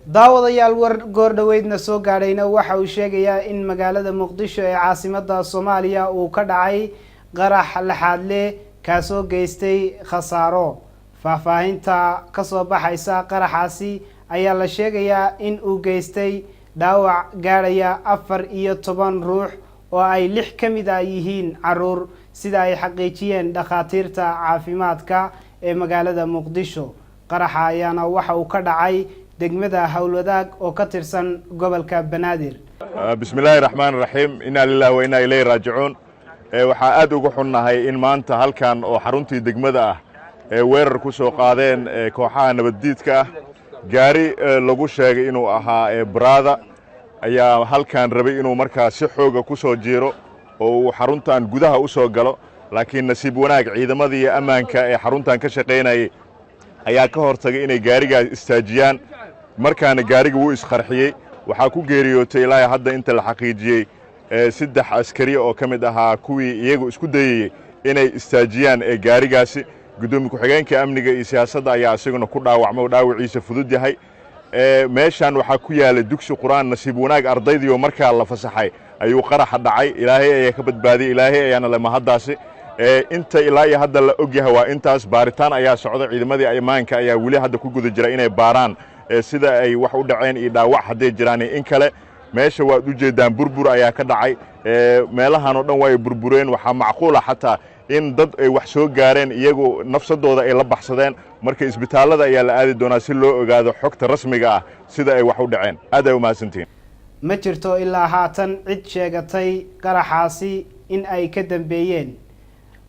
Daawadayaal, war goor dhoweydna soo gaadhayna waxa uu sheegayaa in magaalada Muqdisho ee caasimada Soomaaliya uu ka dhacay qarax laxaadle, kaasoo geystay khasaaro. Faahfaahinta kasoo baxaysa qaraxaasi ayaa la sheegayaa in uu geystay dhaawac gaadhaya 14 ruux, oo ay lix ka mid a yihiin caruur, sida ay xaqiijiyeen dhakhaatiirta caafimaadka ee magaalada Muqdisho. Qaraxa ayaana waxa uu ka dhacay degmada Howlwadaag oo ka tirsan gobolka Banaadir. Bismi illaahi raxmaan raxiim. Inaa lilahi wa inaa ilayhi raajicuun. Waxaa aad uga xunnahay in maanta halkan oo xaruntii degmada ah ee weerar ku soo qaadeen kooxaha nabaddiidka ah. Gaari lagu sheegay inuu ahaa Prado ayaa halkan rabay inuu markaa si xooga ku soo jiiro oo uu xaruntan gudaha u soo galo, laakiin nasiib wanaag ciidamadii ammaanka ee xaruntan ka shaqaynayay ayaa ka hortagay inay gaarigaas istaajiyaan. Markaana gaariga wuu isqarxiyey. Waxaa ku geeriyootay ilaa hadda inta la xaqiijiyey saddex askari oo ka mid ahaa kuwii iyagu isku dayayey inay istaajiyaan ee gaarigaasi. Guddoomiye ku-xigeenka amniga iyo siyaasadda ayaa isaguna ku dhaawacmay oo dhaawaciisa fudud yahay. Meeshan waxaa ku yaalay dugsi Qur-aan. Nasiib wanaag ardaydii markaa la fasaxay ayuu qaraxa dhacay. Ilaahay ayaa ka badbaadiyey, Ilaahay ayaana le mahaddaasi. Inta ilaa iyo hadda la og yahay waa intaas. Baaritaan ayaa socda. Ciidamadii ammaanka ayaa weli hadda ku guda jira inay baaraan sida ay wax u dhaceen iyo dhaawac hadday jiraan in kale. Meesha waad u jeeddaan, burbur ayaa ka dhacay. Meelahan oo dhan waa ay burbureen. Waxaa macquula xataa in dad ay wax soo gaareen, iyagu nafsadooda ay la baxsadeen. Marka isbitaallada ayaa la aadi doonaa si loo ogaado xogta rasmiga ah sida ay wax u dhaceen. Aad ay u mahadsantihiin. Ma jirto ilaa haatan cid sheegatay qaraxaasi in ay ka dambeeyeen.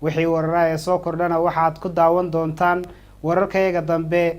Wixii warara ee soo kordhana waxaad ku daawan doontaan wararkayaga dambe.